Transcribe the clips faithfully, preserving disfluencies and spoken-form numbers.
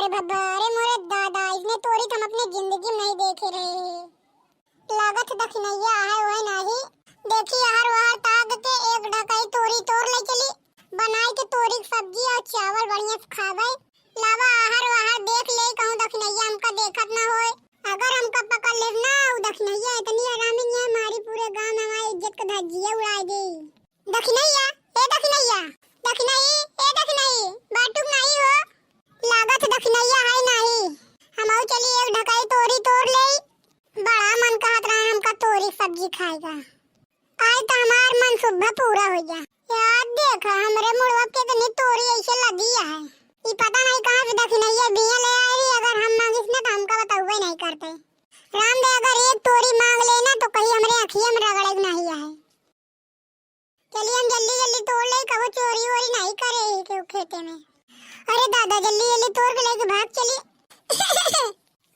अरे बाबा, अरे मोरे दादा, इसने तोरी तो हम अपने जिंदगी में नहीं देखे रहे। लागत दखिनैया है वह नाही। देखी, अहर वहर ताक के एक ढकाई तोरी तोर ले चली, बनाई के तोरी के सब्जी और चावल बढ़िया से खावे। लावा, अहर वहर देख ले, कहूँ दखिनैया हमका देखत ना होए। अगर हमका पकड़ लेब ना, उ दखिनैया इतनी हरामी है, हमारी पूरे गांव में हमारी इज्जत का धज्जिया उड़ाए दे। दखिनैया, ए दखिनैया, दखिनई, ए दखिनई, बाटुक नाही हो। लागत दखिनैया है नाही। हम आऊ चली एक ढकाई तोरी तोर ले। बड़ा मन कहत रहा हमका तोरी सब्जी खाएगा। आज तो हमार मन सुबह पूरा हो गया। यार देखा, हमरे मुड़वा के इतनी तोरी ऐसे लगी है। ई पता नहीं कहाँ से दखिनैया बिया ले आए रही, अगर हम मांगिस ना तो हमका बताउबे नहीं करते। राम दे, अगर एक तोरी मांग ले ना तो कहीं हमरे अखिया में रगड़े के नहीं है। चलिए हम जल्दी जल्दी तोड़ ले, कबो चोरी वोरी नहीं करे ही केहू खेते में। अरे दादा, जल्दी जल्दी तोड़ के लेके भाग चली।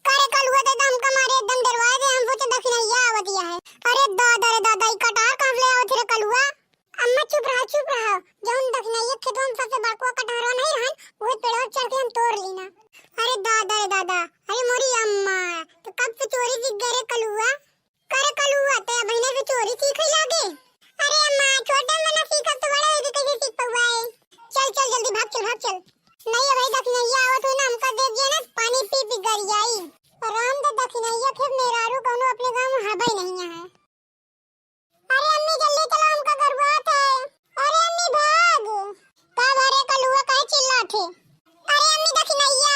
करे कलुआ, ते दम का मारे एकदम डरवाए दे, हम सोचे दखिनैया आवत या है। अरे दादा रे दादा, ई कटार कहाँ से ले आवत रे कलुआ? अम्मा चुप रहा, चुप रहा। जौन दखिनैया खेतवा में सबसे बड़कुआ कटहरवा नहीं रहन, उहे पेड़वा चढ़ के हम तोड़ लीना। अरे दादा रे दादा, अरे मोरी अम्मा, तो कब से चोरी सीख गए रे कलुआ? करे कलुआ, ते अबहिने से चोरी सीखे लागे? अरे अम्मा, छोटे में ना सीखब तो बड़े होके कैसे सीख पउबे? चल चल जल्दी भाग चल, भाग चल। नहीं भाई, दखिनैया आवत हो ना, हमका देख जे ना पानी पी पी गरियाई। राम दे, दखिनैया खेत मेहरारू कौनो अपने गाँव में हबे नहीं है। अरे अम्मी जल्दी चलो, हमका गरुआत है। अरे अम्मी भाग। का बारे कलुआ काहे चिल्लात है? अरे अम्मी दखिनैया।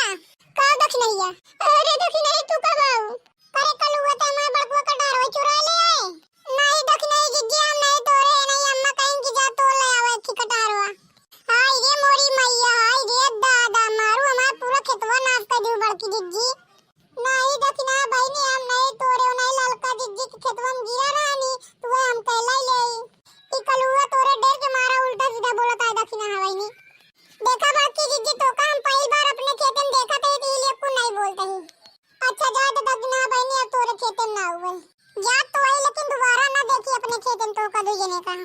का दखिनैया? अरे दखिनैया तू कब आऊ? अरे कलुआ, ते हमार बड़कुआ कटहरवा चुरा ले आए। नहीं दखिनैया जिज्जी, हम नहीं तोरे, नहीं अम्मा कहीं कि जा तोड़ ले आवे थी कटहरवा। हाय रे मोरी मैया, हाय रे दादा, मारू हमार पूरा खेतवा नाश कर दियो बड़की जिज्जी। नहीं दखिना बहिनी, हम नहीं तोरे, नहीं ललका जिज्जी के खेतवा में गिरा रहनी, तू हम कहलाई ले। ई कलुआ तोरे डर के मारा उल्टा सीधा बोलत आए दखिना बहिनी। देखा बड़की जिज्जी, तोका हम पहिल बार अपने खेते में देखत हई, तो ई लिए कुछ नहीं बोलत हई। अच्छा जा तो दखिना बहिनी, अब तोरे खेते में ना हुए। जा तो वही, लेकिन दोबारा ना देखी अपने खेते में तोका दू जने का।